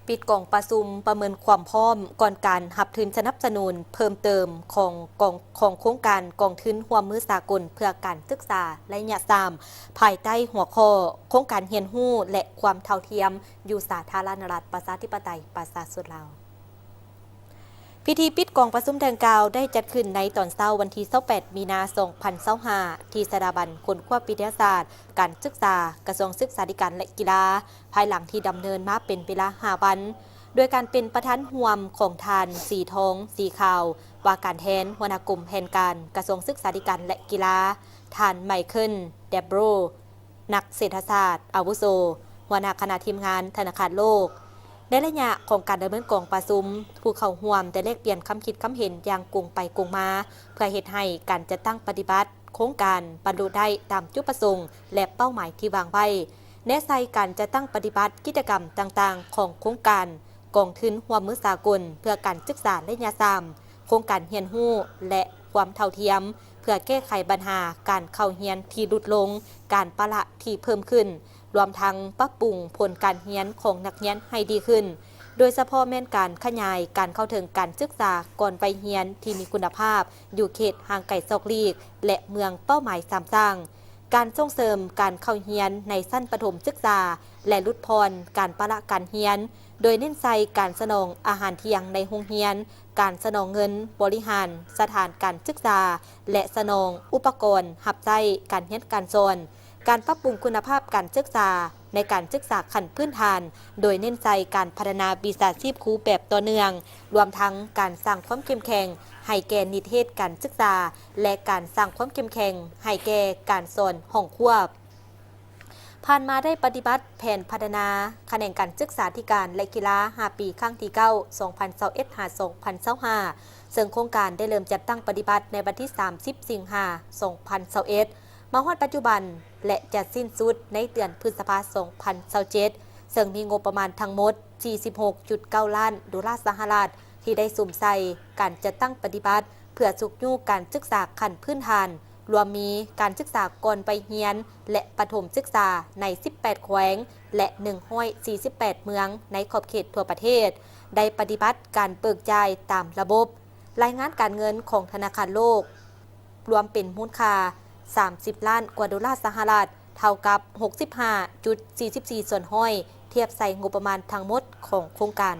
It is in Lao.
ປິດກອງປະຊຸມປະເມີນຄວາມພ້ອມກ່ອນການຮັບທຶນສະໜັບສະໜູນເພີ່ມເຕີມຂອງກອງ ຂອງໂຄງການກອງທຶນຮ່ວມມືສາກົນເພື່ອການສຶກສາໄລຍະສາມ ພາຍໃຕ້ຫົວຂໍ້ ໂຄງການຮຽນຮູ້ ແລະ ຄວາມເທົ່າທຽມ ຢູ່ສາທາລະນະລັດ ປະຊາທິປະໄຕ ປະຊາຊົນລາວ. ພິທີປິດກອງປະຊຸມດັ່ງກ່າວໄດ້ຈັດຂຶ້ນໃນຕອນເຊົ້າວັນທີຊາວແປດ ມີນາ ສອງພັນຊາວຫ້າ ທີ່ສະຖາບັນຄົ້ນຄວ້າວິທະຍາສາດການສຶກສາ ກະຊວງສຶກສາທິການ ແລະ ກິລາ ພາຍຫຼັງທີ່ດຳເນີນມາເປັນເວລາຫ້າວັນ ໂດຍການເປັນປະທານຮ່ວມຂອງທ່ານ ສີທອງ ສີຂາວ ວ່າການແທນຫົວໜ້າກົມແຜນການ ກະຊວງສຶກສາທິການ ແລະ ກິລາ, ທ່ານ ໄມເຄິນ ແດບໂບຣ ນັກເສດຖະສາດອາວຸໂສ, ຫົວໜ້າຄະນະທີມງານທະນາຄານໂລກ. ໃນໄລຍະຂອງການດຳເນີນກອງປະຊຸມ, ຜູ້ເຂົ້າຮ່ວມໄດ້ແລກປ່ຽນຄຳຄິດຄຳເຫັນຢ່າງກົງໄປກົງມາ ເພື່ອເຮັດໃຫ້ການຈັດຕັ້ງປະຕິບັດໂຄງການບັນລຸໄດ້ຕາມຈຸດປະສົງ ແລະ ເປົ້າໝາຍທີ່ວາງໄວ້, ແນໃສ່ການຈັດຕັ້ງປະຕິບັດກິດຈະກຳຕ່າງໆຂອງໂຄງການກອງທຶນຮ່ວມມືສາກົນເພື່ອການສຶກສາໄລຍະສາມ ໂຄງການຮຽນຮູ້ ແລະ ຄວາມເທົ່າທຽມ ເພື່ອແກ້ໄຂບັນຫາການເຂົ້າຮຽນທີ່ຫຼຸດລົງ, ການປະລະທີ່ເພີ່ມຂຶ້ນ, ລວມທັງປັບປຸງຜົນການຮຽນຂອງນັກຮຽນໃຫ້ດີຂຶ້ນ, ໂດຍສະເພາະແມ່ນການຂະຫຍາຍການເຂົ້າເຖິງການສຶກສາກ່ອນໄວຮຽນທີ່ມີຄຸນນະພາບ ຢູ່ເຂດຫ່າງໄກສອກຫຼີກ ແລະ ເມືອງເປົ້າໝາຍສາມສ້າງ, ການສົ່ງເສີມການເຂົ້າຮຽນໃນຊັ້ນປະຖົມສຶກສາ ແລະ ຫຼຸດຜ່ອນການປະລະການຮຽນ, ໂດຍເນັ້ນໃສ່ການສະໜອງອາຫານທ່ຽງໃນໂຮງຮຽນ, ການສະໜອງເງິນບໍລິຫານສະຖານການສຶກສາ ແລະ ສະໜອງອຸປະກອນຮັບໃຊ້ການຮຽນການສອນ, ການປັບປຸງຄຸນນະພາບການສຶກສາໃນການສຶກສາຂັ້ນພື້ນຖານ, ໂດຍເນັ້ນໃສ່ການພັດທະນາວິຊາຊີບຄູແບບຕໍ່ເນື່ອງ, ລວມທັງການສ້າງຄວາມເຂັ້ມແຂງໃຫ້ແກ່ນິເທດການສຶກສາ ແລະ ການສ້າງຄວາມເຂັ້ມແຂງໃຫ້ແກ່ການສອນຫ້ອງຄວບ. ຜ່ານມາໄດ້ປະຕິບັດແຜນພັດທະນາຂະແໜງການສຶກສາທິການ ແລະ ກິລາ ຫ້າປີ ຄັ້ງທີເກົ້າ ສອງພັນຊາວເອັດ ຫາ ສອງພັນຊາວຫ້າ ເຊິ່ງໂຄງການໄດ້ເລີ່ມຈັດຕັ້ງປະຕິບັດໃນວັນທີສາມສິບ ສິງຫາ ສອງພັນຊາວເອັດ ມາຮອດປັດຈຸບັນ ແລະ ຈະສິ້ນສຸດໃນເດືອນພຶດສະພາ ສອງພັນຊາວເຈັດ ເຊິ່ງມີງົບປະມານທັງໝົດ ສີ່ສິບຫົກຈຸດເກົ້າລ້ານໂດລາສະຫະລັດ ທີ່ໄດ້ສຸມໃສ່ການຈັດຕັ້ງປະຕິບັດ ເພື່ອຊຸກຍູ້ການສຶກສາຂັ້ນພື້ນຖານ, ລວມມີການສຶກສາກ່ອນໄວຮຽນ ແລະ ປະຖົມສຶກສາໃນສິບແປດແຂວງ ແລະ ໜຶ່ງຮ້ອຍສີ່ສິບແປດເມືອງໃນຂອບເຂດທົ່ວປະເທດ, ໄດ້ປະຕິບັດການເບີກຈ່າຍຕາມລະບົບ, ລາຍງານການເງິນຂອງທະນາຄານໂລກ ລວມເປັນມູນຄ່າສາມສິບລ້ານກວ່າໂດລາສະຫະລັດ, ເທົ່າກັບຫົກສິບຫ້າຈຸດສີ່ສິບສີ່ສ່ວນຮ້ອຍ ທຽບໃສ່ງົບປະມານທັງໝົດຂອງໂຄງການ.